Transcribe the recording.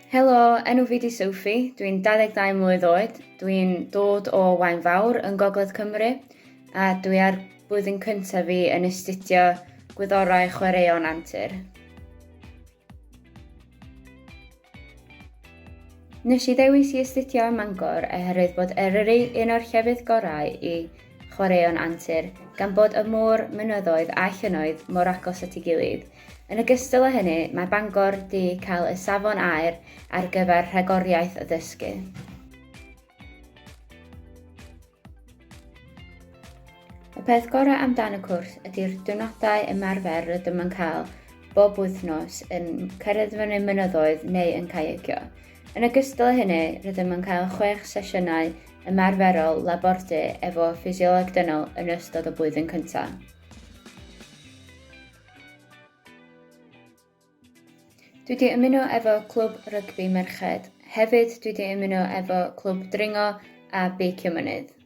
Helo, enw fi 'di Sophie, dwi'n 22 mlwydd oed, dwi'n dod o Waun Fawr yn Gogledd Cymru a dwi ar blwyddyn cyntaf fi yn astudio Gwyddorau Chwaraeon Antur. Nes i ddewis i astudio ym Mangor oherwydd bod Eryri un o'r llefydd gorau i chwaraeon antur gan bod y môr, mynyddoedd a llynnoedd mor agos at ei gilydd. Yn ogystal â hynny, mae Bangor 'di cael y safon aur ar gyfer rhagoriaeth addysgu. Y peth gorau amdan y cwrs ydy'r diwrnodau ymarfer rydym yn cael bob wythnos yn cyrraedd fyny mynyddoedd neu yn caiacio. Yn ogystal â hynny, rydym yn cael chwech sesiynau ymarferol labordy efo ffisioleg dynol yn ystod y blwyddyn cyntaf. Dwi 'di ymuno efo clwb rygbi merched. Hefyd dwi 'di ymuno efo clwb dringo a beicio mynydd.